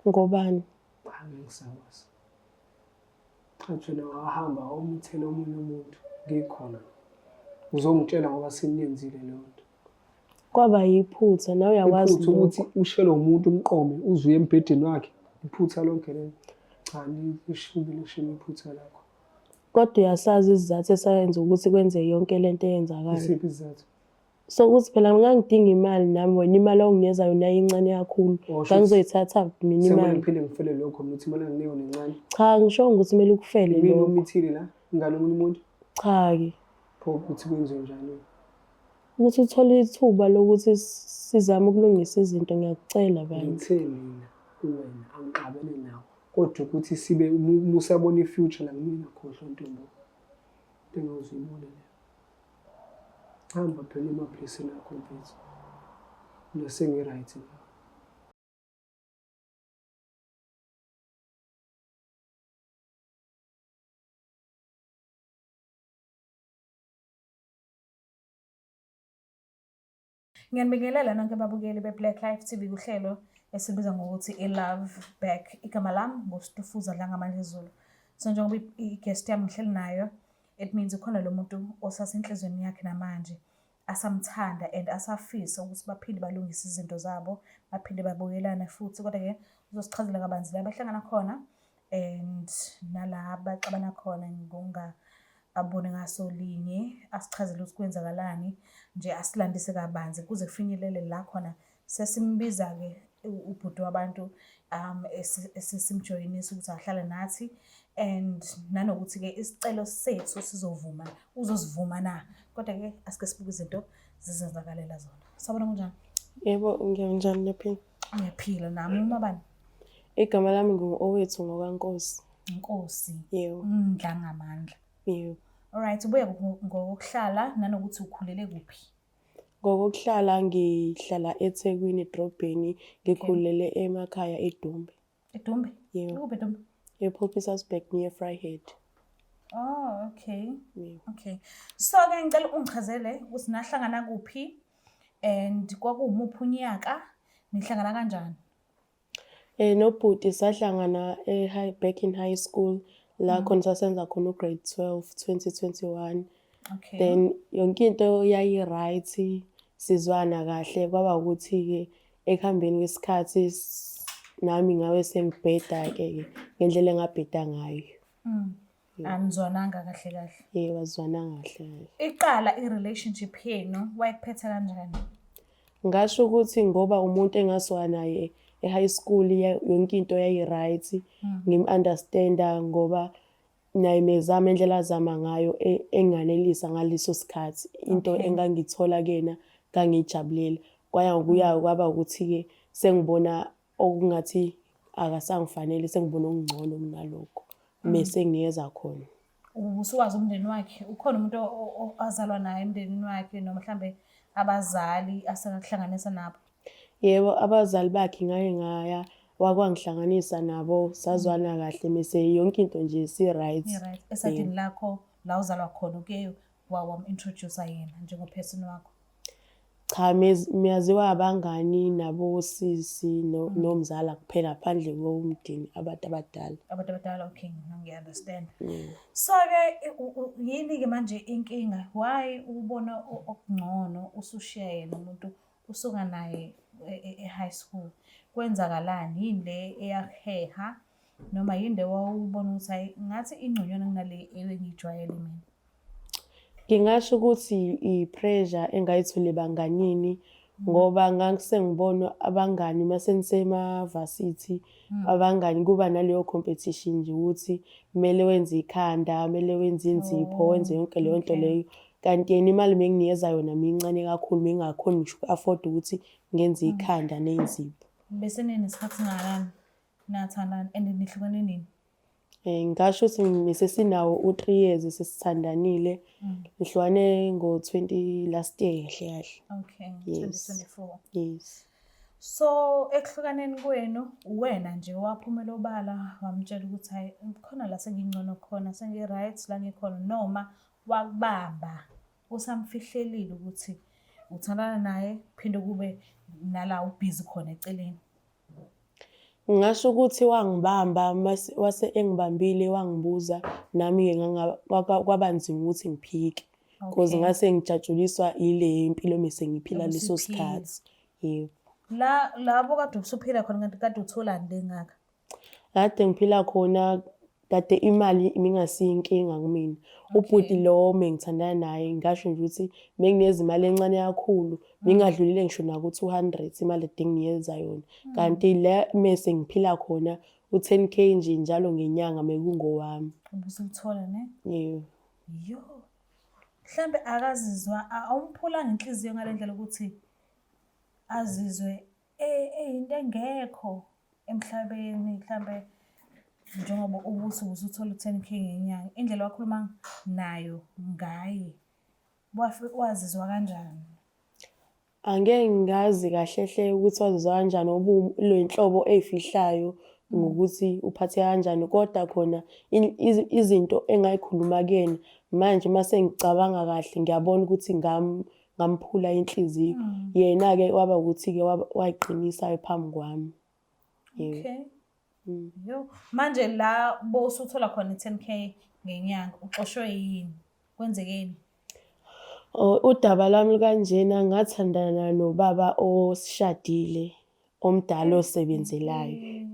Ngobani? Cha, ngeke ngisakwazi. Athi wena wahamba wawumthela omunye umuntu ngikhona. Uzongitshela ngoba seniyenzile leyo nto. Kwaba yiphutha nawe uyawazi Iphutha ukuthi lokho. ushelwe umuntu umqome uze uye embhedeni wakhe. Iphutha lonke lelo. Cha, lishubile shame iphutha lakho. Kodwa uyasazi isizathu esayenza ukuthi kwenzeke yonke lento eyenzakala. Isiphi isizathu? So ukuthi phela ngangidinga imali nami wena imali onginikeza yona yayincane kakhulu. Oh, shuthi Ngangizoyithatha mina Sekumele imali. ngiphinde ngifele lokho mina ukuthi imali enginika yona incane. Cha ngishongo ukuthi kumele ukufele Imina lokho. omithile la, ingane omunye umuntu. Cha-ke. Pho ukuthi kwenziwe njani? Ukuthi uthole ithuba lokuthi sizame ukulungisa izinto ngiyakucela bandla. Ngithe mina kuwena angixabene nawe kodwa ukuthi sibe uma usabona i-future la kumina khohlwa ntombo. Into engawuzuyibona leyo. Hamba phela emabhlesini akho mfethu. Mina sengi-right la. Ngiyanibingelela nonke babukeli be-Black Life TV kuhlelo esibiza ngokuthi i-Love Back. Igama lami nguStufuza Dlangamandla Zulu. So njengoba i-guest yami ngihleli nayo, it means ukhona lo muntu osasenhlizweni yakhe namanje asamthanda and asafisa ukuthi baphinde balungise izinto zabo, baphinde babuyelane futhi. Kodwa-ke uzosichazela kabanzi la bahlangana khona and nala baxabana khona ngokungaboni ngaso linye, asichazele ukuthi kwenzakalani nje, asilandise kabanzi kuze kufinyelele la khona sesimbiza-ke ubhuti wabantu esesimjoyinisa ukuthi ahlale nathi and nanokuthi-ke isicelo sethu sizovuma, uzosivuma na. Kodwa-ke asike sibuke izinto zizenzakalela zona. Sawubona, kunjani? Yebo, ngiyanjani niyaphila? Ngiyaphila nami. Uma bani? Igama lami ngingu-Owethu ngokaNkosi. Nkosi. Yebo. Ndlangamandla. Yebo. Alright, ubuya ngokuhlala nanokuthi ukhulele kuphi? Ngokuhlala ngihlala eThekwini edrobheni, ngikhulele emakhaya eDumbe. eDumbe? Yebo. Ikuphi eDumbe? ePort Petersburg near Vryheid. Oh, okay. Yebo. Okay. So-ke ngicela ungichazele ukuthi nahlangana kuphi and kwakuwumuphi unyaka, nihlangana kanjani? Nobhuti sahlangana e-high back in high school la khona sasenza khona u-grade 12 2021. Then yonke into yayi-right, sizwana kahle kwaba ukuthi-ke ekuhambeni kwesikhathi nami ngabe sengibheda-ke ngendlela engabheda ngayo. Anizwananga kahle kahle. Yebo, asizwananga kahle kahle. Iqala i-relationship yenu wayekuphethe kanjani? Ngasho ukuthi ngoba umuntu engasuka naye e-high school yonke into yayi-right, ngim-understand-a ngoba naye mezama indlela azama ngayo enganelisa ngaleso sikhathi. Into engangithola kuyena ngangiyijabulela. Kwaya ngokuya kwaba ukuthi-ke sengibona okungathi akasangifanele, sengibona okungcono kunalokho mese nginikeza khona. Usuwazi umndeni wakhe? Ukhona umuntu azalwa naye emndenini wakhe noma mhlambe abazali asekakuhlanganisa nabo? Yebo, abazali bakhe ngake ngaya wakwangihlanganisa nabo, sazwana kahle mese yonke into nje si-right. Ni-right. Esayidini lakho la uzalwa khona uke wam-introduce yena njengo-person wakho? Cha, miyaziwa abangani nabosisi nomzala kuphela phandle komndeni abantu abadala. Abantu abadala, okay, ngiya-understand. So-ke yini-ke manje inkinga? Why ubona okungcono usushiya yena umuntu usuka naye e-high school? Kwenzakalani? Yini le eyakuheha noma yini le wawubona ukuthi hayi ngathi ingconywana kunale ebengiyijwayele mina? Ngingasho ukuthi i-pressure engayithola ebanganini ngoba ngangisengibona abangani mase nisema-varsity, abangani kuba naleyo competition nje ukuthi kumele wenze ikhanda, kumele wenze inzipho, wenze yonke leyo nto leyo. Kanti yena imali benginikeza yona mincane kakhulu, bengingakhoni ngisho uku-afford ukuthi ngenze ikhanda ney'nzipho. Bese ninesikhathi singakanani nathandana and nihlukene nini? Ngingasho ukuthi mesesinawo u-3 years sesithandanile. Ngihlukane ngo-20 last year kahle kahle. Okay, Yes. 2024. Yes. So ekuhlukaneni kwenu uwena nje waphumela obala wamtshela ukuthi hayi khona la sengingcono khona sengi-right la ngikhona noma wakubamba usamfihlelile ukuthi uthandana naye phinde kube nala ubhizi khona eceleni? Ngingasho ukuthi wangibamba wase engibambile wangibuza nami-ke kwaba nzima ukuthi ngiphike cause ngase ngijatshuliswa ile impilo mese ngiphila leso sikhathi. Yebo. La labo kade usuphila khona kanti kade utholani lengaka? Kade ngiphila khona kade imali ibingasiyo inkinga kumina. Ubhuti lo mengithandana naye ngingasho nje ukuthi benginezimali encane kakhulu, bengingadlulile ngisho naku-200 imali ede ngiyenza yona. Kanti la mese ngiphila khona u-10 K nje njalo ngenyanga mekungowami. Ubusuthola ne? Yebo. Yo. Mhlambe akazizwa awumphulanga inhliziyo ngale ndlela ukuthi azizwe eyinto engekho emhlabeni mhlambe njengoba ubuthi usuthola u-10 K ngenyanga, indlela owakhuluma nayo ngaye wazizwa kanjani? Angeke ngazi kahle hle ukuthi wazizwa kanjani ngoba le nhlobo ey'fihlayo ngokuthi uphatheka kanjani kodwa khona izinto engayikhuluma kuyena manje uma sengicabanga kahle ngiyabona ukuthi ngamphula inhliziyo. Yena-ke kwaba ukuthi-ke wayiqinisa phambi kwami. Yebo. Okay. Yo, manje la bowusuthola khona i-10 K ngenyanga uxoshwe yini? Kwenzekeni? Oh, udaba lwami lukanjena ngathandana nobaba osishadile omdala osebenzelayo.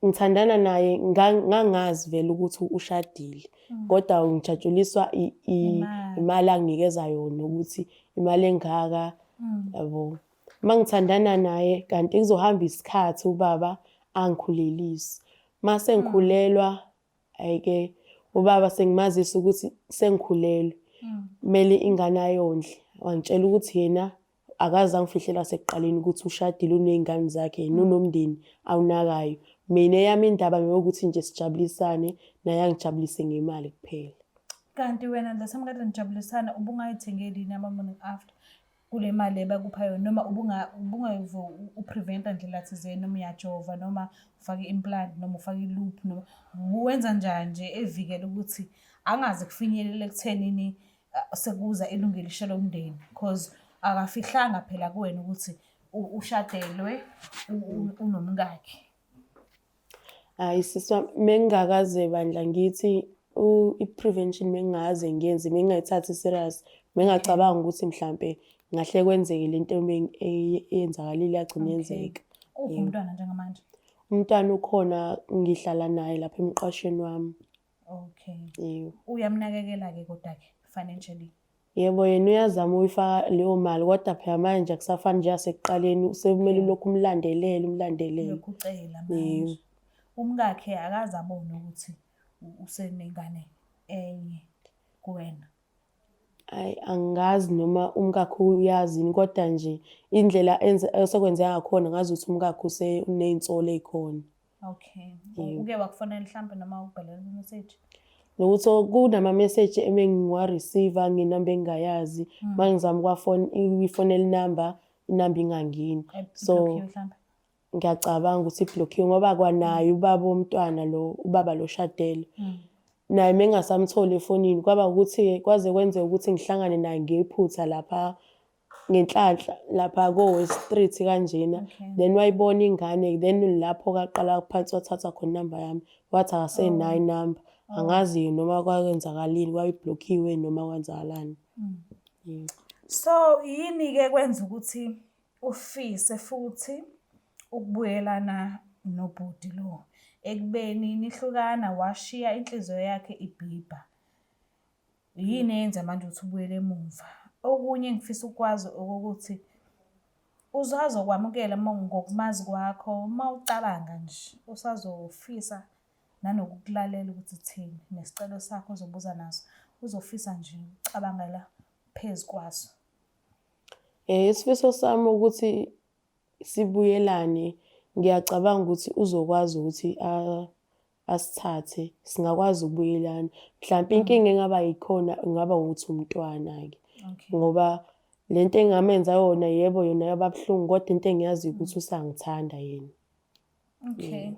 Ngithandana naye ngangazi vele ukuthi ushadile kodwa ngijatshuliswa imali anginikeza yona ukuthi imali engaka yabo. Uma ngithandana naye kanti kuzohamba isikhathi ubaba angikhulelise. Mase ngikhulelwa hhayi-ke ubaba sengimazisa ukuthi sengikhulelwe kumele ingane ayondle. Wangitshela ukuthi yena akaze angifihlela kwasekuqaleni ukuthi ushadile uney'ngane zakhe yena unomndeni awunakayo. Mina eyami indaba ngeyokuthi nje sijabulisane naye angijabulise ngemali kuphela. Kanti wena the time kade nijabulisana ubungayithengeli yini ama-morning after kule mali ebakupha yona noma ubungayivo upreventa ndlela thizeni noma uyajova noma ufake i-implant noma ufake i-loop noma wenza njani nje evikela ukuthi angaze kufinyelele ekuthenini sekuza ilungelo isho lomndeni cause akafihlanga phela kuwena ukuthi ushadelwe unomkakhe. Hayi sisi wami, mengingakaze bandla ngithi i-prevention mengingaze ngiyenze, mengingayithathi serious, mengingacabanga ukuthi mhlampe ngahle kwenzeke le nto eyenzakalile yagcina yenzeka. Uphi umntwana njengamanje? Umntwana ukhona ngihlala naye lapha emqashweni wami. Okay. Yebo. Uyamnakekela-ke kodwa-ke financially? Yebo, yena uyazama ukuyifaka leyo mali kodwa phela manje akusafani njengasekuqaleni sekumele ulokhu umlandelele umlandelele. Ulokhu ucela manje. Umkakhe akaze abone ukuthi usenengane enye kuwena. Hhayi angazi noma umkakhe uyazi yini kodwa nje indlela esekwenzeka ngakhona ngazi ukuthi umkakhe uney'nsolo ey'khona. Okay. Uke wakufonela mhlampe noma ukubhalela message? Nokuthi kunama-message emengiwa-receive ngenamba engingayazi. Uma ngizama ukuyifonela inamba, inamba ingangeni. So ngiyacabanga ukuthi iblokhiwe ngoba kwanaye ubaba womntwana lo, ubaba lo oshadele. Naye mengingasamtholi efonini kwaba ukuthi kwaze kwenzeka ukuthi ngihlangane naye ngephutha lapha ngenhlanhla lapha ko-West Street kanjena. Then wayibona ingane then lapho kaqala phansi wathatha khona inamba yami wathi akasenayo inamba. Angazi noma kwakwenzakalini kwayiblokhiwe noma kwenzakalani. So yini-ke kwenza ukuthi ufise futhi ukubuyelana nobhuti lo ekubeni nihlukana washiya inhliziyo yakhe ibhibha? Yini eyenza manje ukuthi ubuyele emumva? Okunye engifisa ukukwazi okokuthi usazokwamukela ngokumazi kwakho uma ucabanga nje usazofisa nanokukulalela ukuthi uthini nesicelo sakho ozobuza naso uzofisa nje ukucabangela phezu kwaso. Isifiso sami ukuthi sibuyelane ngiyacabanga ukuthi uzokwazi ukuthi asithathe singakwazi ukubuyelana. Mhlampe inkinga engaba yikhona ingaba ukuthi umntwana-ke ngoba le nto engamenza yona yebo yona yaba buhlungu kodwa into engiyaziyo ukuthi usangithanda yena. Okay.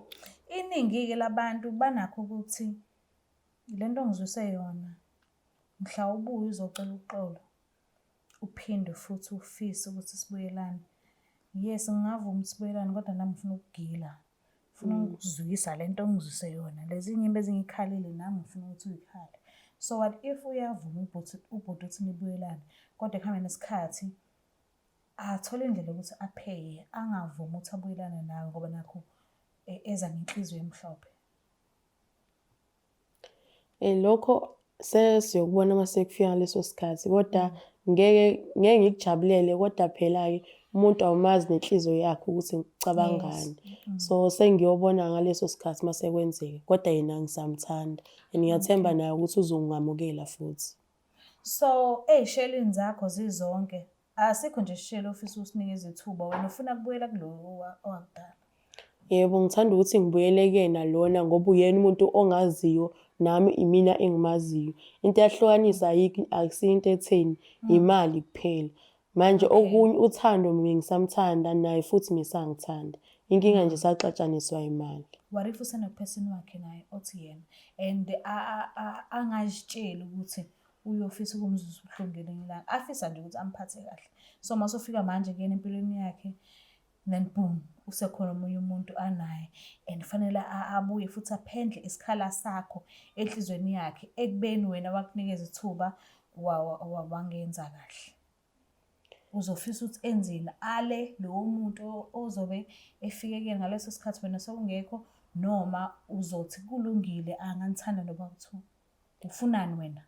Iningi-ke labantu banakho ukuthi le nto ongizwise yona mhla ubuya uzocela uxolo uphinde futhi ufise ukuthi sibuyelane. Yes, ngingavuma ukuthi sibuyelane kodwa nami ngifuna ukugila. Ngifuna ukuzwisa le nto ongizwise yona. Lezi nyembezi engiyikhalile nami ngifuna ukuthi uyikhale. So what if uyavuma ubhuti ubhuti uthi nibuyelane kodwa ekuhambeni nesikhathi athole indlela yokuthi apheye angavumi ukuthi abuyelane nawe ngoba nakhu eza ngenhliziyo emhlophe. Lokho sesiyokubona uma sekufika leso sikhathi kodwa ngeke ngeke ngikujabulele kodwa phela-ke umuntu awumazi nenhliziyo yakhe ukuthi ucabangani. So sengiyobona ngaleso sikhathi uma sekwenzeka kodwa yena ngisamthanda and ngiyathemba naye ukuthi uzongamukela futhi. So ey'shelini zakho zizonke Asikho nje isishelo ofisa ukusinikeza ithuba wena ufuna kubuyela kulo owakudala. Yebo, ngithanda ukuthi ngibuyele kuyena lona ngoba uyena umuntu ongaziyo nami imina engimaziyo. Into eyahlukanisa ayikho akusiyo into etheni, imali kuphela. Manje okunye uthando mina ngisamthanda naye futhi ngisangithanda. Inkinga nje saxatshaniswa imali. What if usenophesini wakhe naye othi yena and angazitsheli ukuthi uyofisa ukumzwisa ubuhlungu ngelinye ilanga afisa nje ukuthi amphathe kahle so uma usufika manje kuyena empilweni yakhe then boom usekhona omunye umuntu anaye and fanele abuye futhi aphendle isikhala sakho enhlizweni yakhe ekubeni wena wakunikeza ithuba wangenza kahle uzofisa ukuthi enzeni ale lowo muntu ozobe efike kuyena ngaleso sikhathi wena sewungekho noma uzothi kulungile anganithanda noba kuthiwa Ufunani wena?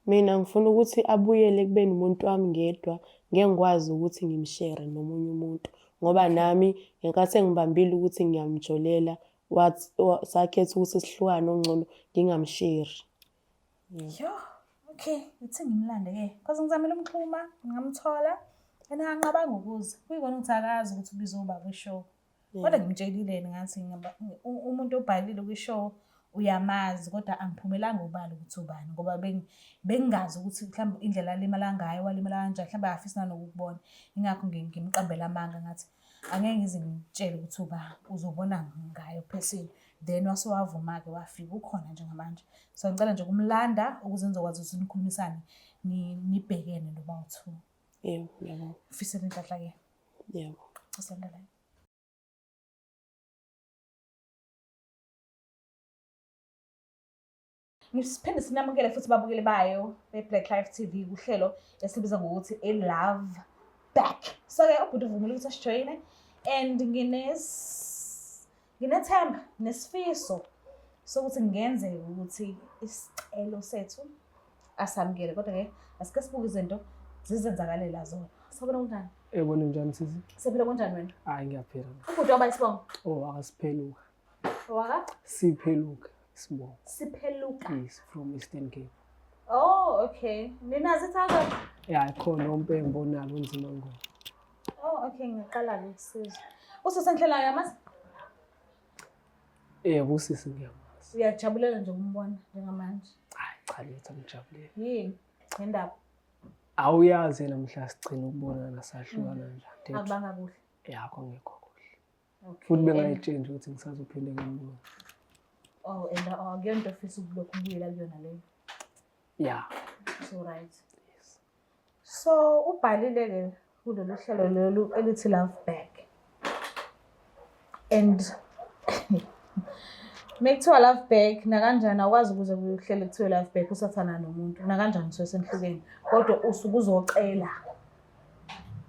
Mina ngifuna ukuthi abuyele ekubeni umuntu wami ngedwa, ngeke ngikwazi ukuthi ngimshere nomunye umuntu ngoba nami ngenkathi engibambile ukuthi ngiyamjolela wathi sakhetha ukuthi sihlukane okungcono ngingamsheri. Yho, okay, ithi ngimlande-ke cause ngizamile umxhuma ngamthola and anganqabanga ukuza. Kuyikona ukuthi akazi ukuthi ubizoba kwi-show. Kodwa ngimtshelile ngathi umuntu obhalile kwi-show uyamazi kodwa angiphumelanga ubala ukuthi ubani ngoba bengingazi ukuthi mhlawumbe indlela alimala ngayo walimala kanjani mhlawumbe akafisi nanokukubona. Yingakho ngimqambela amanga ngathi angeke ngize ngimtshele ukuthi uba uzobona ngayo phesini. Then wase wavuma-ke wafika ukhona njengamanje. So ngicela nje ukumlanda ukuze nizokwazi ukuthi nikhulumisane nibhekene nobawu-two. Yebo, ngiyabonga. Ufisela inhlanhla-ke. Yebo. Usondela. Ngiphinde sinamukele futhi babukeli bayo be-Black Life TV kuhlelo esibiza ngokuthi i-Love Back. So-ke ubhuti uvumile ukuthi asijoyine and nginethemba nesifiso sokuthi kungenzeka ukuthi isicelo sethu asamukele kodwa-ke asike sibuke izinto zizenzakalela zona. Sawubona kunjani? Ebona njani sisi? Siphila kunjani wena? Hayi ngiyaphila. Ubhuti waba isibongo? Oh akasipheluka. Waka? Sipheluka isibongo. Sipheluka. Yes, from Eastern Cape. Oh, okay. Ninazi ithaka? Yeah, khona uMpembo nalo nzima ngo. Oh, okay, ngiqala ke ukusizwa. Usesendlela yamazi? Yebo, usisi ngiyamazi. Uyajabulela nje ukumbona njengamanje? Hayi cha letha ngijabulele. Yini? Ngendaba? Awuyazi yena mhla sigcina ukubonana sahlukana njani. Akubanga kuhle. Ya kwangekho kuhle. Okay. Futhi bengayitsheli nje ukuthi ngisazophinde ngimbone. Oh, and akuyona into ofisa ukulokhu ubuyela kuyona leyo. Ya. So right. Yes. So ubhalile ke kulolu hlelo lolu elithi Love Back. And mekuthiwa love back nakanjani awukwazi ukuze kuhlele kuthiwe love back usathana nomuntu nakanjani usuke senihlukene kodwa usuke uzocela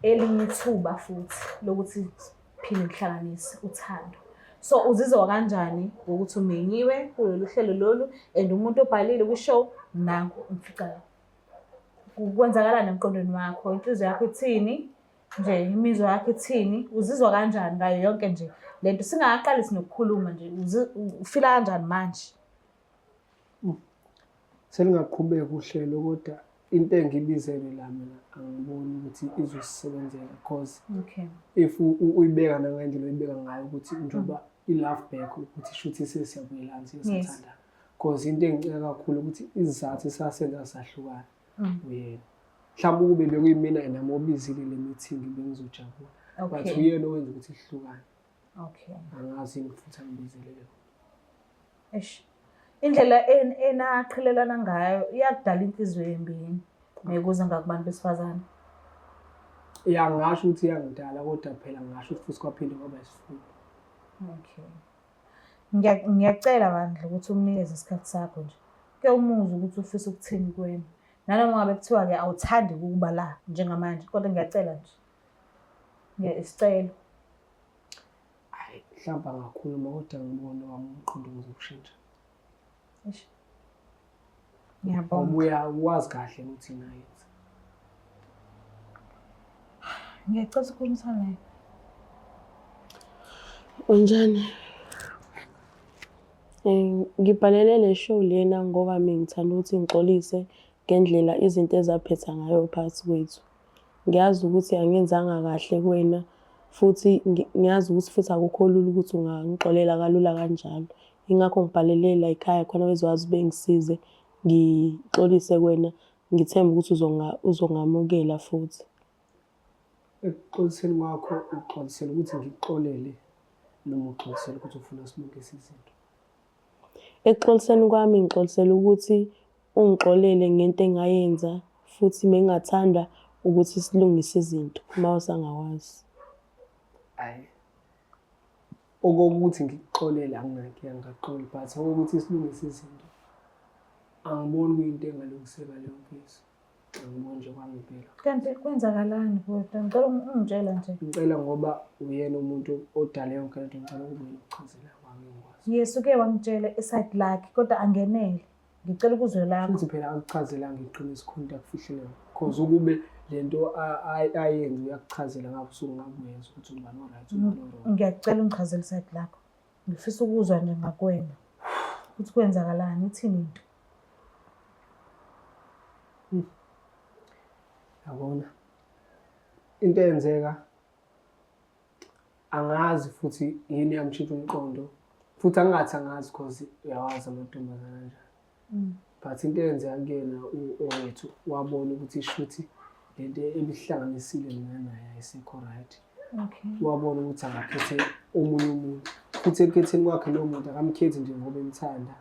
elinye ithuba futhi lokuthi phinde nihlanganise uthando. So uzizwa kanjani ngokuthi umenyiwe kulolu hlelo lolu and umuntu obhalile kwi-show nangu umfica la. Kwenzakalani emqondweni wakho? Inhliziyo yakho ithini? Nje imizwa yakho ithini? Uzizwa kanjani ngayo yonke nje lento? Singakaqalisi nokukhuluma nje ufila kanjani manje? Selingaqhubeka uhlelo kodwa into engibizele la mina angiboni ukuthi izosisebenzela cause okay. if uyibeka nangendlela oyibeka ngayo ukuthi njengoba i-love back ukuthi shuthi sesiyabuyelana sesiyathandana cause into engicika kakhulu ukuthi isizathu esasenza sahlukana uyena mhlawumbe ukube bekuyimina yena mobizile le meeting bengizojabula but uyena owenza ukuthi sihlukane. Okay. Angazi yini futhi angibizele yona. Eish. Indlela enaqhelelana ngayo iyakudala inhliziyo embi yini mekuza ngakubantu besifazane? Ya ngingasho ukuthi iyangidala kodwa phela ngingasho ukuthi futhi kwaphinde kwaba isifundo. Okay. Ngiyacela bandla ukuthi umnikeze isikhathi sakho nje. Ke umuzwe ukuthi ufisa ukuthini kuwena. Nanoma ngabe kuthiwa-ke awuthandi ukuba la njengamanje, kodwa ngiyacela nje. Isicelo. Hhayi, mhlawumbe angakhuluma kodwa ngibona owami umqondo ngizokushintsha. Eish. Ngiyabonga. Ngoba uyawazi kahle ukuthi nayenza. Ngiyacela ukukhulumisana naye. Unjani? Ngibhalele le show lena ngoba mina ngithanda ukuthi ngixolise ngendlela izinto ezaphetha ngayo phakathi kwethu. Ngiyazi ukuthi angenzanga kahle kuwena futhi ngiyazi ukuthi futhi akukho lula ukuthi ungangixolela kalula kanjalo. Yingakho ngibhalele la ekhaya khona bezokwazi bengisize ngixolise kuwena, ngithembe ukuthi uzongamukela futhi. Ekuxoliseni kwakho uxolisela ukuthi ngikuxolele noma uxolisela ukuthi ufuna silungise izinto? Ekuxoliseni kwami ngixolisela ukuthi ungixolele ngento engayenza futhi bengingathanda ukuthi silungise izinto uma usangakwazi. Hhayi, okokuthi ngikuxolele anginankinga ngingakuxolela but okokuthi silungise izinto angiboni kuyinto engalungiseka leyo mfethu. Angiboni nje kwangempela. Kanti kwenzakalani kodwa? Ngicela ungitshela nje. Ngicela ngoba uyena umuntu odale yonke lento ngicela kube uyena okuchazela kwami ngikwazi. Yes, uke wangitshela iside lakhe kodwa angenele. Ngicela ukuzwe lakho. Futhi phela akuchazelanga iqiniso khona into akufihlele yona. Cause ukube lento ayenze uyakuchazela ngabe usungakuyenza ukuthi ubani o-right ubani o-wrong. Ngiyacela ungichazele iside lakho. Ngifisa ukuzwa nje ngakwena. Ukuthi kwenzakalani, ithini into? Yabona into eyenzeka angazi futhi yini yamshintsha umqondo futhi angingathi angazi cause uyawazi amantombazane anjani but into eyenzeka kuyena owethu wabona ukuthi shuthi lento ebihlanganisile mina naye ayisekho right. Okay. Wabona ukuthi akakhethe omunye umuntu futhi ekukhetheni kwakhe lowo muntu akamkhethi nje ngoba emthanda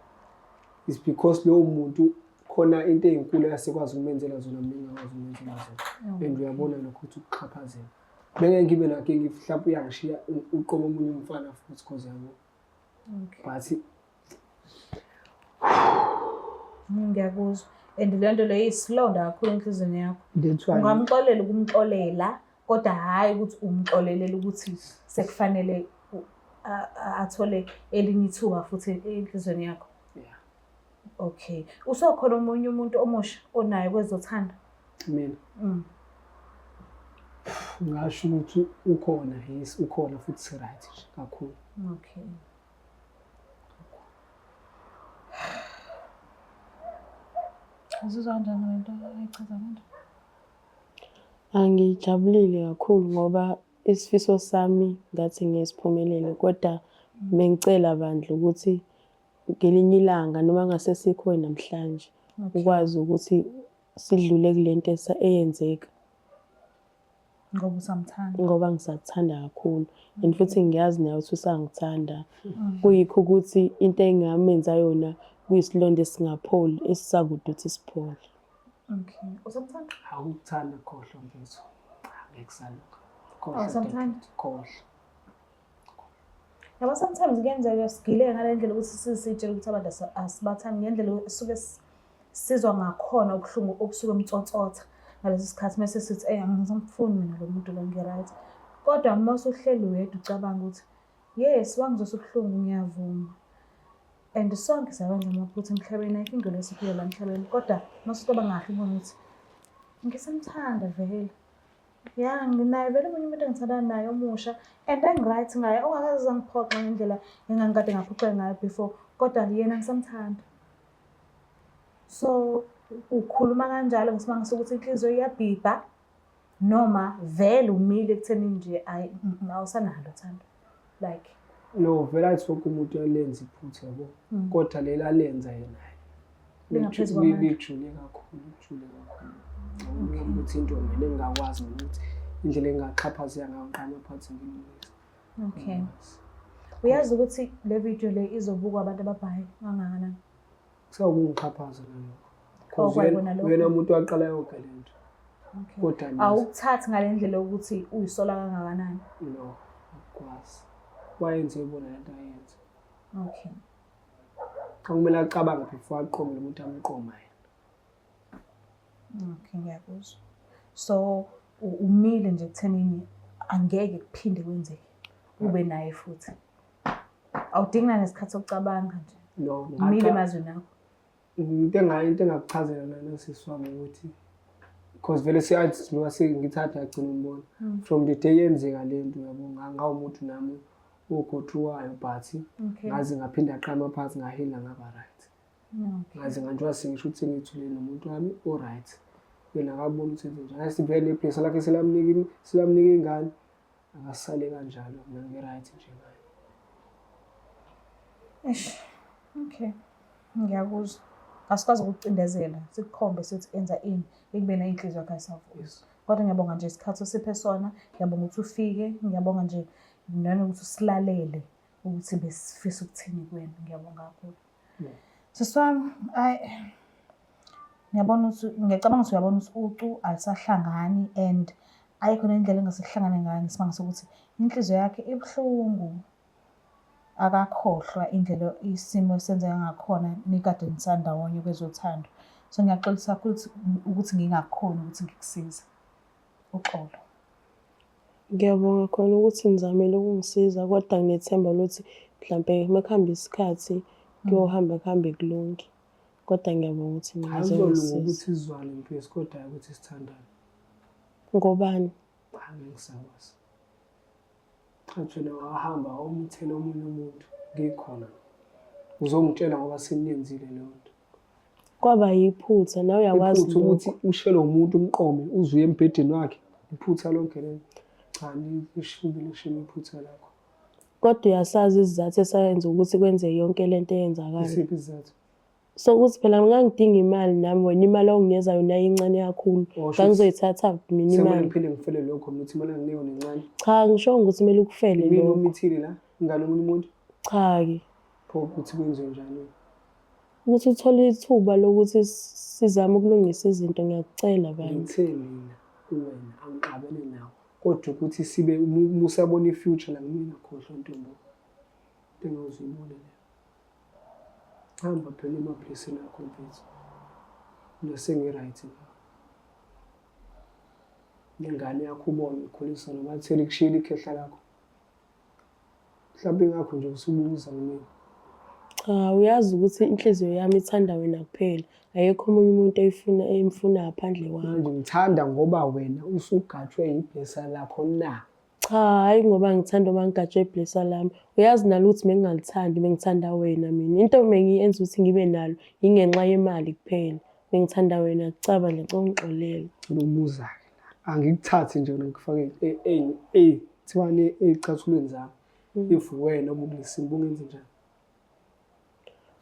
is because lowo muntu khona into ey'nkulu asekwazi ukumenzela zona mina ngingakwazi ukumenzela zona and uyabona lokho ukuthi ukuxhaphazela bengeke ngibe nakho if mhlawumbe uyangishiya uqoma omunye umfana futhi cause yabo but Ngiyakuzwa and le nto leyo iyisilonda kakhulu enhliziyweni yakho. That's why Ungamxolela ukumxolela kodwa hhayi ukuthi umxolelela ukuthi sekufanele athole elinye ithuba futhi enhliziyweni yakho. Yeah. Okay. Usokhona omunye umuntu omusha onaye kwezothando? Mina. Ngasho ukuthi ukhona, yes, ukhona futhi si-right nje kakhulu. Okay. Uzizwa kanjani ngale nto ayichaza manje? Angijabulile kakhulu ngoba isifiso sami ngathi ngeke siphumelele kodwa bengicela bandla ukuthi ngelinye ilanga noma ngasesikho namhlanje ukwazi ukuthi sidlule kule nto eyenzeka. Ngoba usamthanda. Ngoba ngisakuthanda kakhulu and futhi ngiyazi naye ukuthi usangithanda. Kuyikho ukuthi into engamenza yona kuyisilonda esingapholi esisakude ukuthi siphole. Okay. Usamthanda? Awukuthanda khohlwa mfethu. Angeke kusalunga. Khohlwa. Awusamthandi? Khohlwa. Yabo sometimes kuyenzeka sigileke ngale ndlela ukuthi sisitshele ukuthi abantu asibathandi ngendlela esuke sizwa ngakhona ubuhlungu obusuke emtsotsotha ngaleso sikhathi mase sithi eyi angisamfuni mina lo muntu lo ngi-right. Kodwa uma usuhleli wedwa ucabanga ukuthi yes wangizwisa ubuhlungu ngiyavuma and sonke siyawenza amaphutha emhlabeni ayikho into le esiphila la emhlabeni kodwa uma usucabanga kahle ubone ukuthi ngisamthanda vele. Ya, nginaye vele omunye umuntu engithandana naye omusha and engi-right ngaye ongakaze angiphoxe ngendlela engangikade ngaphoxeka ngayo before kodwa yena ngisamthanda. So ukhuluma kanjalo ngesimanga sokuthi inhliziyo iyabhibha noma vele umile ekuthenini nje ayi awusanalo uthando like No, vele athi wonke umuntu uyalenza iphutha yabo. Kodwa leli alenza yena hhayi. Lingaphezu kwamandla. Lijule kakhulu, lijule kakhulu. Ngibona ukuthi into mina engingakwazi mina ukuthi indlela engingaxhaphazeka ngayo ngiqale phansi ngilungise. Okay. Uyazi ukuthi le video le izobukwa abantu ababhayi kangakanani? Kusawukungixhaphaza nalokho. Oh, Cause kwayibona lokho. uyena umuntu waqala yonke le nto. Okay. Kodwa mina Awukuthathi ngale ndlela yokuthi uyisola kangakanani. no, akukwazi. Wayenze ibona lento ayenza. Okay. Kumele acabange before aqome lo muntu amqoma yena. Okay, ngiyakuzwa. So umile nje ekuthenini angeke kuphinde kwenzeke ube naye futhi. Awudingi nanesikhathi sokucabanga nje. No, Umile emazwini akho. Into engakuchazela nana sisi wami ukuthi because vele siyathi noma sengithatha agcina umbona from the day yenzeka le nto yabo, ngawumuntu nami ogothuwayo, but ngaze ngaphinda aqama phansi, ngahila, ngaba right. Ngaze nganjwa sengisho ukuthi sengithule nomuntu wami o-right, yena akaboni ukuthi enze njani. Sivele ibhesi lakhe selamnika ingane, akasale kanjalo, mina ngi-right nje ngayo. Eish. Okay. Ngiyakuzwa. Asikwazi ukucindezela, sikukhombe sithi enza ini, ekubeni inhliziyo yakho ayisavumi. Kodwa ngiyabonga nje isikhathi osiphe sona, ngiyabonga ukuthi ufike, ngiyabonga nje nanokuthi usilalele ukuthi besifisa ukuthini kuwena. Ngiyabonga kakhulu. Sisi wami, ayi ngiyabona ukuthi ngiyacabanga ukuthi uyabona ukuthi ucu alisahlangani and ayikho nendlela engase kuhlangane ngayo ngesimanga sokuthi inhliziyo yakhe ibuhlungu. Akakhohlwa indlela isimo esenzeka ngakhona nikade nisandawonye kwezothando. So ngiyaxolisa kakhulu ukuthi ngingakhoni ukuthi ngikusize. Uxolo. Ngiyabonga khona ukuthi nizamile ukungisiza, kodwa nginethemba lokuthi mhlampe uma kuhamba isikhathi kuyohamba kuhambe kulunge. Kodwa ngiyabonga ukuthi Hayi, kuzolunga nizongisiza. ukuthi sizwane mfethu, kodwa hhayi ukuthi sithandane. Ngobani? Cha, ngeke ngisakwazi. Cha, wena wahamba wawumthela omunye umuntu ngikhona. Uzongitshela ngoba seniyenzile leyo nto. Kwaba yiphutha, nawe uyakwazi Iphutha ukuthi lokho. ushele umuntu umqome uze uye embhedeni wakhe. Iphutha lonke lelo. Cha, lishubile shame iphutha lakho. Kodwa uyasazi isizathu esayenza ukuthi kwenzeke yonke lento eyenzakala. Isiphi isizathu? Sokuthi phela ngangidinga imali nami, wena imali onginikeza yona incane kakhulu. Oh, shuthi Ngangizoyithatha mina Sekumele imali. ngiphinde ngifele lokho mina, ukuthi imali enginika yona incane. Cha, ngisho ukuthi kumele ukufele Yimina lokho. omithile la, ingane omunye umuntu. Cha-ke. Pho ukuthi kwenziwe njani? Ukuthi uthole ithuba lokuthi sizame ukulungisa izinto, ngiyakucela bani. Ngithe mina kuwena angixabene nawe, kodwa ukuthi sibe musabona i-future la kumina, khohlwa ntombo. Into engawuzuyibona leyo. Hamba phela emablessini akho mfethu. Mina sengi-right la. Nengane yakho ubone ikhulisa noma kuthela ikushiyile ikhehla lakho. Mhlawumbe ingakho nje usubuza kumina. Cha, uyazi ukuthi inhliziyo yami ithanda wena kuphela. Ayekho omunye umuntu eyifuna emfuna ngaphandle kwakho. Manje ngithanda ngoba wena usugatshwe iblesser lakho na? Cha, hhayi ngoba ngithanda uma ngigatshwe iblesser lami. Uyazi nalo ukuthi bengingalithandi, bengithanda wena mina. Into bengiyenza ukuthi ngibe nalo ingenxa yemali kuphela. Bengithanda wena, kucaba nje, ngicela ungixolele. Ngicela ukubuza-ke la. Angikuthathi nje wena ngikufake kuthiwani ey'cathulweni zami. If wena obukulesimo ubungenze njani?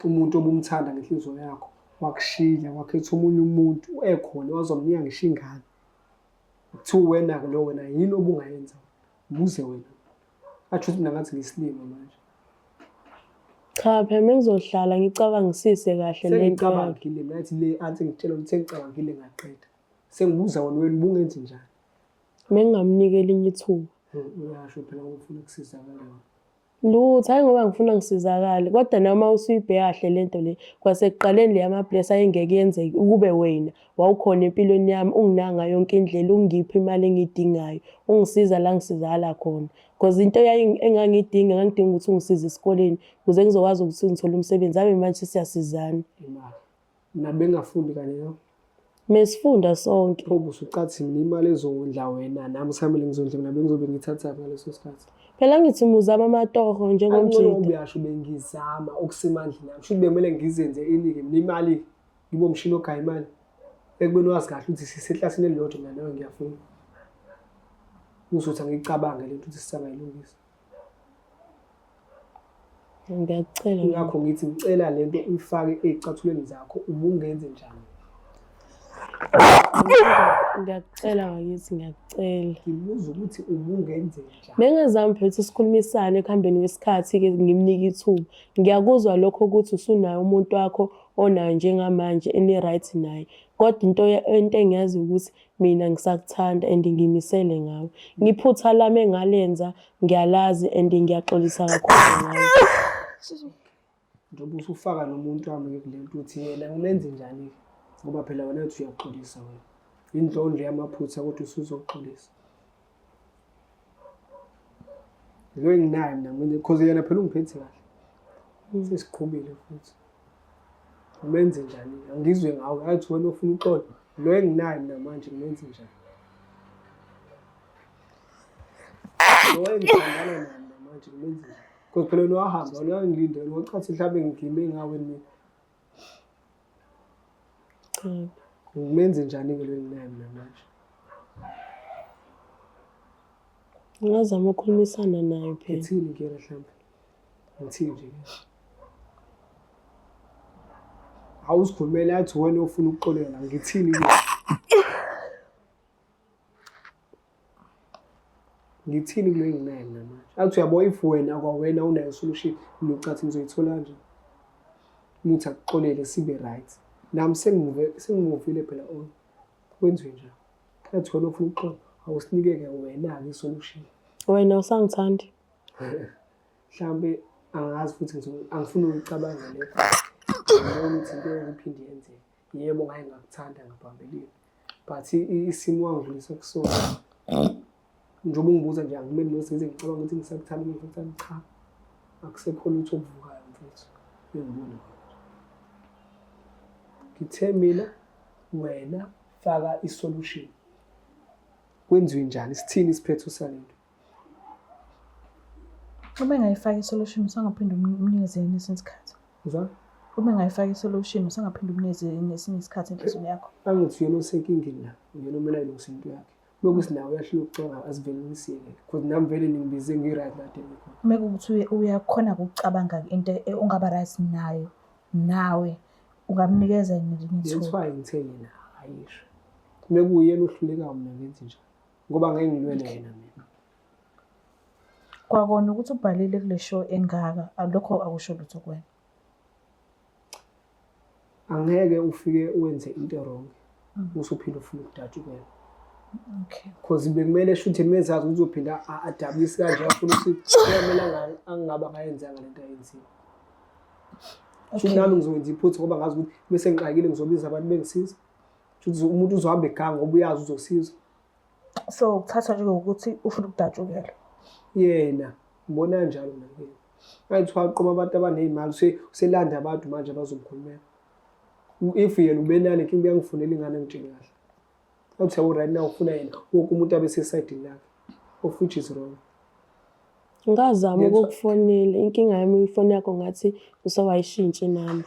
Umuntu obumthanda ngenhliziyo yakho wakushiya, wakhetha omunye umuntu ekhona wazomnika ngisho ingane. Kuthiwa wena-ke lo wena yini obungayenza? Mbuze wena. Atsho ukuthi mina ngathi ngiyisilima manje. Cha, phela bengizohlala ngicabangisise kahle le nto yakho. Sengicabangile mina, ngathi le answer ngitshela ukuthi sengicabangile ngaqeda. Sengibuza wena, wena ubungenzi njani? Bengingamnika elinye ithuba. Uyasho phela ngoba ufuna ukusizakala wena. Lutho, hhayi ngoba ngifuna ngisizakale, kodwa noma usuyibheka kahle le nto le, kwasekuqaleni le yamablesser ayengeke yenzeke ukube wena wawukhona empilweni yami, unginaka yonke indlela, ungipha imali engiyidingayo, ungisiza la ngisizakala khona. Because into engangiyidinga, ngangidinga ukuthi ungisize esikoleni ukuze ngizokwazi ukuthi ngithole umsebenzi, abe manje siyasizana. Imali. Mina bengafundi kanye nawe. Mesifunda sonke. Pho usucathi mina imali ezondla wena nami kusamele ngizondle mina, bengizobe ngithatha ngaleso sikhathi. Phela ngithi muzama amatoho njengomjida. Angcono uyasho bengizama okusemandleni ami. Shuthi bekumele ngizenze inike mina imali, ngibe umshini ogaya imali. Ekubeni wazi kahle ukuthi siseklasini elilodwa mina nawe ngiyafunda. Uzothi angiyicabange lento ukuthi sisangayilungisa. Ngiyakucela. Ingakho ngithi ngicela lento uyifake ey'cathulweni zakho, ubungenze njani? Ngiyakucela bakithi, ngiyakucela. Ngibuza ukuthi ubungenze njani? Bengingazami phela ukuthi sikhulumisane ekuhambeni kwesikhathi-ke ngimnike ithuba. Ngiyakuzwa lokho ukuthi usunaye umuntu wakho onayo njengamanje eni-right naye. Kodwa into engiyaziyo ukuthi mina ngisakuthanda and ngimisele ngawe. Ngiphutha lami engalenza ngiyalazi and ngiyaxolisa kakhulu ngawe. Excuse me. Njengoba usufaka nomuntu wami-ke kule nto uthi yena ngimenze njani-ke? Ngoba phela wena uthi uyaxolisa wena. Indlondlo yamaphutha kodwa usuzoxolisa. Lo enginaye mina ngimele because yena phela ungiphethe kahle. Sesiqhubile futhi. Umenze njani? Angizwe ngawe athi wena ufuna uxolo. Lo enginaye mina manje ngimenze njani? Lo engithandana naye mina manje ngimenze njani? Because phela wena wahamba wena wangilindela wena wachathi mhlawumbe ngigime ngawe mina. Cha. Ngimenze njani-ke lo enginaye mina manje? Ngingazama ukukhulumisana naye phela. Ngithini kuyena mhlawumbe? Ngithini nje kuyena? Awuzikhulumele athi wena ofuna ukuxolela ngithini kuyena? Ngithini kulo enginaye mina manje? Athi uyabo if wena kwawena unayo solution mina ucathi ngizoyithola kanjani? Ukuthi akuxolele sibe right. Nami sengimuve sengimuvile phela on. Kwenziwe njani? Athi wena ufuna uxolo awusinikeke wena-ke isolution. Wena usangithandi. Mhlawumbe angazi futhi angifuni ukucabanga le. Ngibona ukuthi into yokuphinde yenzeke. Yebo ngake ngakuthanda ngaphambilini. But isimo wangidlulisa kusona. Njengoba ungibuza nje angimele nokuthi ngize ngicabanga ukuthi ngisakuthanda uma ngisakuthanda cha. Akusekho lutho okuvukayo mfethu. Engibona manje. Ngithe mina wena faka isolution. Kwenziwe njani? Sithini isiphetho salento? Uma engayifaki isolution usangaphinde umnikeze yini esinye isikhathi? Uzwa? Uma engayifaki isolution usangaphinde umnikeze yini esinye isikhathi enhliziyweni yakho? Angithi uyena osenkingeni la, uyena omele ayilungise into yakhe. Uma kuthi nawe uyahluleka ukucabanga asivele nisiyeke. Because nami vele ningibize ngi-right la kade ngikhona. Uma kuwukuthi uyakhona ukucabanga into ongaba right nayo nawe ungamnikeza yini elinye That's ithuba? why ngithe yena akayisho. Uma kuwuyena ohlulekayo mina ngenze njani? Ngoba ngeke ngilwele yena mina. Kwakona ukuthi ubhalile kule show engaka, lokho akusho lutho kuwena. Angeke ufike wenze into wrong usuphinde ufuna ukudatshukelwa. Okay. Because bekumele shuthi mezazi ukuthi uzophinda adabukise kanje afuna ukuthi kuyamele angaba akayenzanga lento ayenzile. Shuthi nami ngizokwenza iphutha ngoba ngazi ukuthi bese ngixakile ngizobiza abantu bengisiza. Shuthi umuntu uzohamba eganga ngoba uyazi uzosizwa. So kuthathwa njengokuthi ufuna ukudatshukelwa. Yena ngibona kanjalo mina kuyena. Ngathi waqoma abantu abaney'mali uselanda abantu manje abazomkhulumela. If yena ubenale nkinga uyangifunela ingane angitshele kahle. Athi yabo right now ufuna yena wonke umuntu abe sesayidini lakhe. Of which is wrong. Ngazama ukukufonela inkinga yami ifoni yakho ngathi usewayishintsha inamba.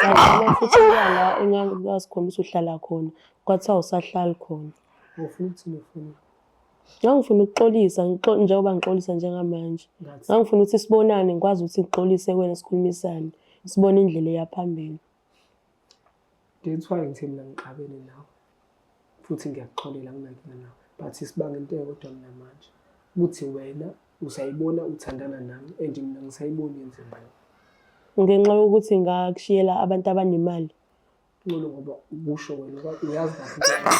Ngazama futhi ukuya la engangikwazi khona ukuthi uhlala khona kwathiwa awusahlali khona. Ufuna ukuthini efonini? Ngangifuna ukuxolisa njengoba ngixolisa njengamanje. Ngangifuna ukuthi sibonane ngikwazi ukuthi ngixolise kuwena sikhulumisane sibone indlela eya phambili. That's why ngithe mina ngixabene nawe futhi ngiyakuxolela anginankinga nawe but sibanga into eyodwa mina manje ukuthi wena usayibona uthandana nami and mina ngisayiboni yenzeka. Ngenxa yokuthi ngakushiyela abantu abanemali. Ngcono ngoba ukusho wena uyazi kahle.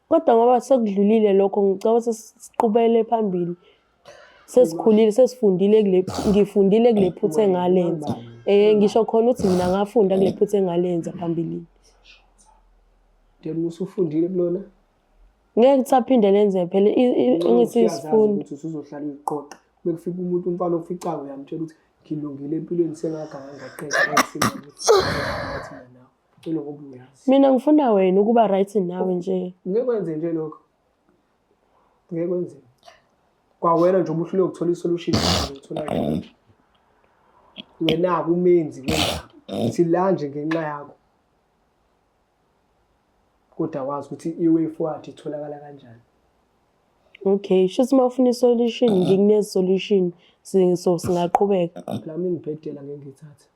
Kodwa ngoba sekudlulile lokho ngicabanga ukuthi siqhubele phambili. Sesikhulile sesifundile kule ngifundile kule phutha engalenza. Ngisho khona ukuthi mina ngafunda kule phutha engalenza phambilini. Then usufundile kulona? Ngeke kusaphinde lenze phela ngithi isifundo. Ukuthi usuzohlala uyiqoqa. Uma kufika umuntu umfana oficayo uyamtshela ukuthi ngilungile empilweni sengaganga ngaqeda ngathi mina nawe. Cela ngoba uyazi. Mina ngifuna wena ukuba right nawe nje. Ngeke kwenze nje lokho. Ngeke kwenze. Kwawena nje ubuhluleka ukuthola isolution uthola wena kumenzi wena. Sila nje ngenxa yakho. Kodwa wazi ukuthi i-way forward itholakala kanjani. Okay, shuthi uma ufuna i-solution ngikunikeza i-solution so singaqhubeka. Phela mina ngibhedela ngeke ngithathe.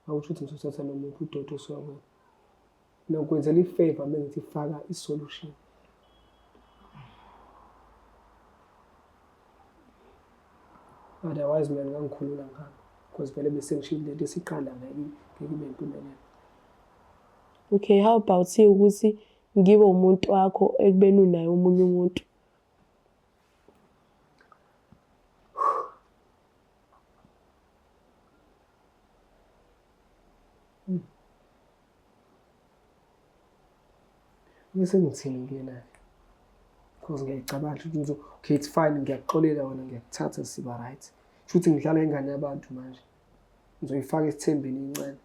Awusho ukuthi ngizothatha nomuphi udoti osuka kuwena. Nokwenzela i-favor uma ngithi faka i-solution. Otherwise mina ngingangikhulula ngihambe because vele bese ngishilo lento esiqala ngeke ngeke ibe impumelelo. Okay, how about ukuthi ngibe umuntu wakho ekubeni unaye omunye umuntu? Bese ngithini kuyena-ke? Because ngiyayicabanga ukuthi ngizo okay it's fine ngiyakuxolela wena ngiyakuthatha siba right. Shuthi ngidlala ingane yabantu manje. Ngizoyifaka esithembeni incane.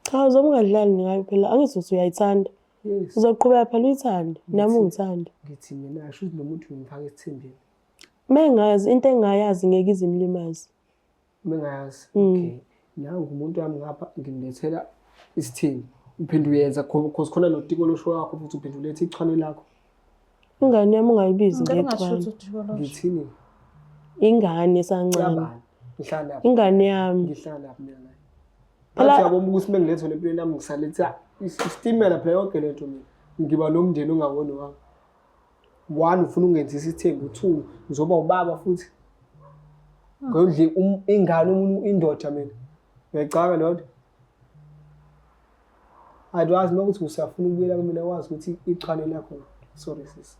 Cha uzobe ungadlali ngayo phela angithi uthi uyayithanda. Yes. Uzoqhubeka phela uyithande nami ungithande. Ngithi mina shuthi lo muntu ngimfaka esithembeni. Mengazi into engayazi ngeke izimlimaze. Mengayazi. Okay. Nangu umuntu wami ngapha ngimlethela isithembu. Uphinde uyenza cause khona notiko losho wakho futhi uphinde ulethe ichwane lakho. Ingane yami ungayibizi Ngicela ngechwane. ungashuthi udikoloshe. Ngithini? Ingane esancane. Yabani? Ngihlala lapha. Ingane yami. Ngihlala lapha mina naye. Phela- Phela uyabona ukuthi mengilethe wena empilweni yami ngisaletha isitimela phela yonke lento mina. Ngiba nomndeni ongawona wami. One ufuna ungenzisa isithembu, two ngizoba ubaba futhi. Ngondli ingane umuntu indoda mina. Uyayicabanga leyo nto? Adwazi uma ukuthi usafuna ukubuyela kumina wazi ukuthi ichwane lakho sorry sis.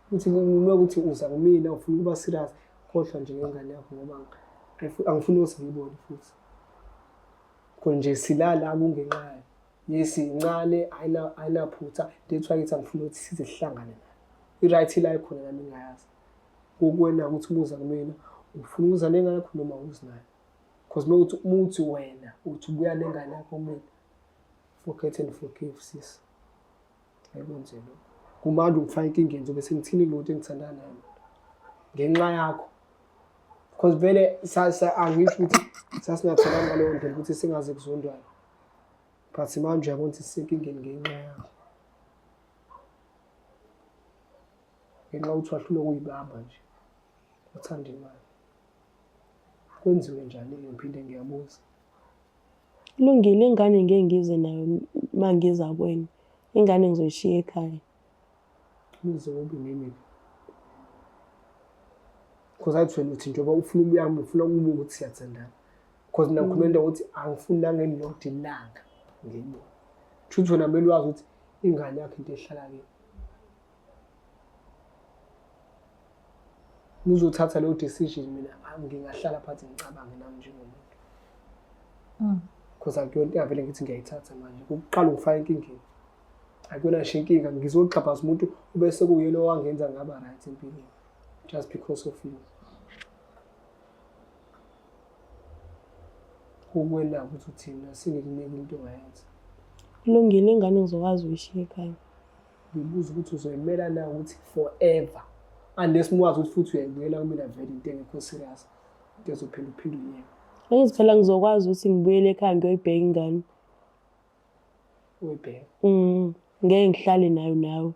Ukuthi uma ukuthi uza kumina ufuna ukuba serious khohlwa nje ngengane yakho ngoba angifuni ukuthi ngiyibone futhi. Khona nje silala kungenxa yayo. Yes incane ayinaphutha that's why ngithi angifuni ukuthi size sihlangane nayo. I-right la ikhona nami ngingayazi. Kukuwena ukuthi ubuza kumina ufuna ukuza nengane yakho noma awuzi nayo. Because uma uthi uma uthi wena uthi ubuya nengane yakho kumina forget and forgive sis. Ayikwenze lokho. Kumanje ungifaka enkingeni ngizobe sengithini kulo muntu engithandana naye mina. Ngenxa yakho. Because vele angisho ukuthi sasingatholani ngaleyo ndlela ukuthi singaze kuzondwane. But manje uyabona ukuthi sisenkingeni ngenxa yakho. Ngenxa yokuthi wahlulwa ukuyibamba nje. Uthanda imali. Kwenziwe njani-ke ngiphinde ngiyabuza. Kulungile ingane ngeke ngize nayo uma ngiza kwena. Ingane ngizoyishiya ekhaya. Uze ube nini? Because athi wena uthi njengoba ufuna ukuya kimi ufuna ukubuka ukuthi siyathandana. Because mina ngikhuluma into yokuthi angifuni nangelilodwa ilanga ngiyibone. Kusho ukuthi wena kumele wazi ukuthi ingane yakho into ehlala kimi. Uzothatha leyo decision mina ngingahlala phansi ngicabange nami njengomuntu. Because akuyona into engavele ngithi ngiyayithatha manje. Kuqala ungifaka enkingeni. Akuyona ngisho inkinga ngizoxhaphaza umuntu ubese kuyena owangenza ngaba right empilweni. Just because of you. Kukwena ukuthi uthini singikunika into ongayenza. Kulungile ingane ngizokwazi ukuyishiya ekhaya. Ngibuza ukuthi uzoyimela na ukuthi forever. Unless muwazi ukuthi futhi uyayibuyela kumina vele into engekho serious. Into ezophinda uphinde uyeke. Angithi phela ngizokwazi ukuthi ngibuyele ekhaya ngiyoyibheka ingane. Uyibheka. Ngeke ngihlale nayo nawe.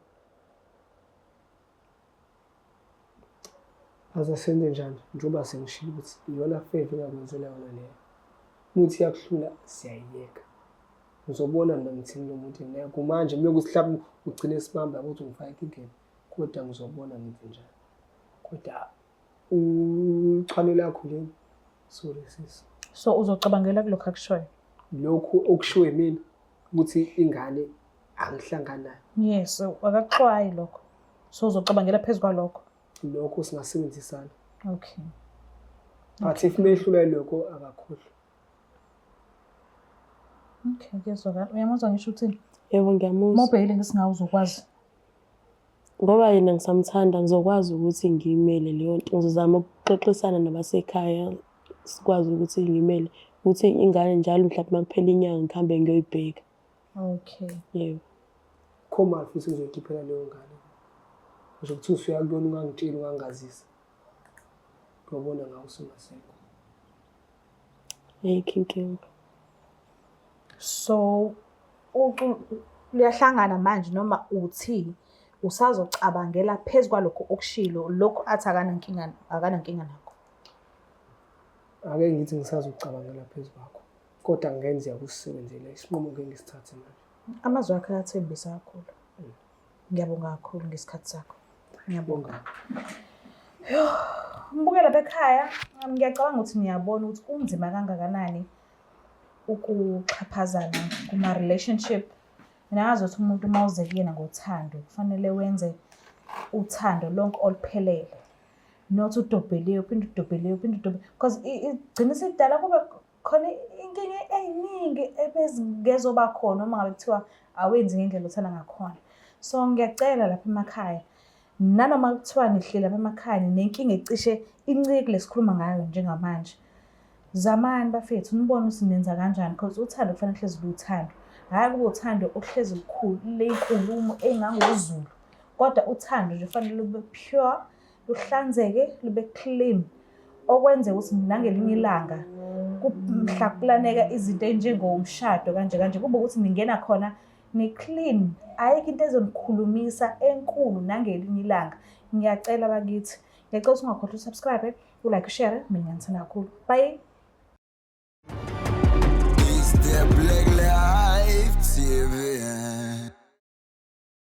Azasenze njani njengoba sengishilo ukuthi iyona favor engakwenzela yona leyo. Umuthi iyakuhlula siyayiyeka. Ngizobona mina ngithini lo muntu naye kumanje uma kuthi mhlawumbe ugcine sibamba ukuthi ungifaka enkingeni kodwa ngizobona ngenze njani. Kodwa uchwane lakho leli sorry sis. So uzocabangela kulokhu akushoyo? Lokhu okushiwo yimina ukuthi ingane angihlangani nayo. Yes, akakuxwayi lokho. So uzocabangela phezu kwalokho. Lokho singasebenzisana. Okay. But if mehlula lokho akakhohlwa. Okay, kuyezwakala. Uyamuzwa ngisho uthini? Yebo ngiyamuzwa. Uma ubhekile ngesingawe uzokwazi. Ngoba yena ngisamthanda ngizokwazi ukuthi ngiyimele leyo nto. Ngizozama ukuxoxisana nabasekhaya sikwazi ukuthi ngimele ukuthi ingane njalo mhlawumbe uma kuphela inyanga ngihambe ngiyoyibheka. Okay. Yebo. Kho mali futhi ngizoyikhiphela leyo ngane. Ngisho kuthiwa usuya kuyona ungangitsheli ungangazisa. Ngiyobona ngawe usungasekho. Ayikho inkinga. So liyahlangana manje noma uthi usazocabangela phezu kwalokho okushilo lokhu athi akanankinga akanankinga nakho. Ake ngithi ngisazocabangela phezu kwakho. Kodwa kungenzeka kusisebenzele isinqumo ngeke ngisithathe manje. Amazwi akhe ayathembisa kakhulu. Ngiyabonga kakhulu ngesikhathi sakho. Ngiyabonga. Mbukela bekhaya, ngiyacabanga ukuthi niyabona ukuthi kunzima kangakanani ukuxhaphazana kuma-relationship. Mina ngazi ukuthi umuntu uma uze kuyena ngothando kufanele wenze uthando lonke oluphelele. Not udobheliwe, uphinde udobheliwe, uphinde udobheliwe. Because igcina isidala kube khona inkinga ey'ningi ebezingezoba khona uma ngabe kuthiwa Awenzi ngendlela othanda ngakhona. So ngiyacela lapha emakhaya, nanoma kuthiwa nihleli lapha emakhaya ninenkinga ecishe incike kule sikhuluma ngayo njengamanje. Zamani bafethu nibone ukuthi nenza kanjani because uthando kufanele kuhlezi luwuthando. Hhayi kube uthando okuhlezi lukhulu leyinkulumo engangozulu. Kodwa uthando nje kufanele lube pure, luhlanzeke, lube clean. Okwenzeka ukuthi nangelinye ilanga mhla kuplaneka izinto ey'njengomshado kanje kanje kube ukuthi ningena khona ni-clean, ayikho into ezonikhulumisa enkulu nangelinye ilanga. Ngiyacela bakithi, ngiyacela ukuthi ungakhohlwa u-subscribe, u-like, u-share. Mina ngiyanithanda kakhulu. Bye. It's the Black Life TV.